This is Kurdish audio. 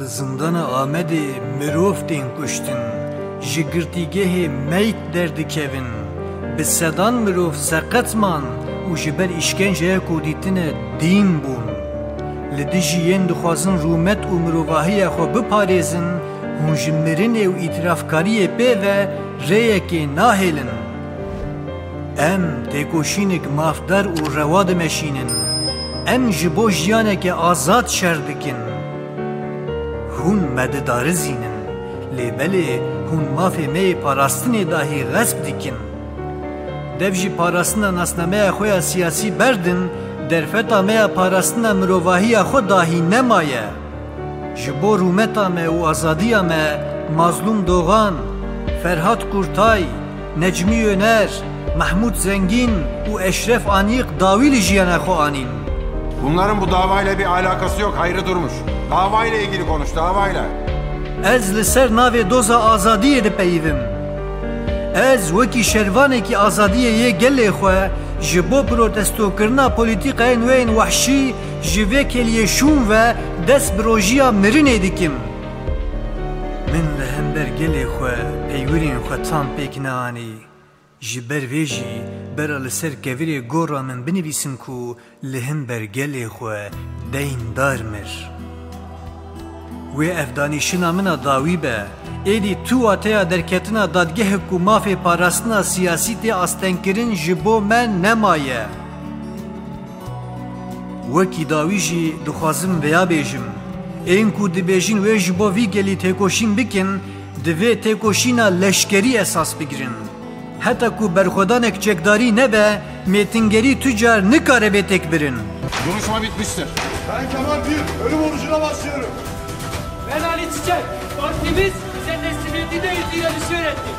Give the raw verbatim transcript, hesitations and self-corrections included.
Zindana Amedê mirov tên kuştin, ji girtîgehê meyt derdikevin, bi sedan mirov seqet man û ji ber îşkenceya ku dîtine dîn bûn. Li dijî yên dixwazin rûmet û mirovahiya xwe biparêzin, hûn ji mirinê û îtirafkariyê pê ve rêyekê nahêlin. Em têkoşînek mafdar û rewa dimeşînin. Em ji bo jiyaneke azad şer dikin. Hûn me didarizînin, lê belê hûn mafê me yê parastinê dahî xesp dikin. Dev ji parastina nasnameya xwe ya siyasî berdin, derfeta me ya parastina mirovahiya xwe dahî nemaye. Ji bo rûmeta me û azadiya me Mazlûm Dogan, Ferhat Kurtay, Necmî Öner, Mehmûd Zengîn û Eşref Anîq dawî li jiyana xwe anîn. Bunların bu davayla bir alakası yok Hayri Durmuş. Davayla ilgili konuş, davayla. Ez li ser navê doza azadiyê dipeyivim. Ez wekî şervanekî azadiyê yê gelê xwe ji bo protestokirina polîtîkayên wê yên wehşî ji vê kêliyê şûn ve dest bi rojiya mirinê dikim. Min li hember gelê xwe peywirên xwe tam pêk neanî. Ji ber vê jî bera li ser kevirê gora min binivîsim ku li hember gelê xwe deyndar mir. Wê ev danîşina min a dawî be. Êdî tu wateya derketina dadgehek ku mafê parastina siyasî tê astengkirin ji bo me nemaye. Wekî dawî jî dixwazim vêya bêjim. Ên ku dibêjin wê ji bo vî gelî têkoşîn bikin, divê têkoşîna leşkerî esas bigirin. Heta ku berxwedanek çekdarî nebe, mêtingerî tu car nikare bê têkbirin. Duruşma bitmiştir. Ben Kemal bir ölüm orucuna başlıyorum. Ben Ali Çiçek. Partimiz bize teslimiyeti de yüzüyle düşüyor etti.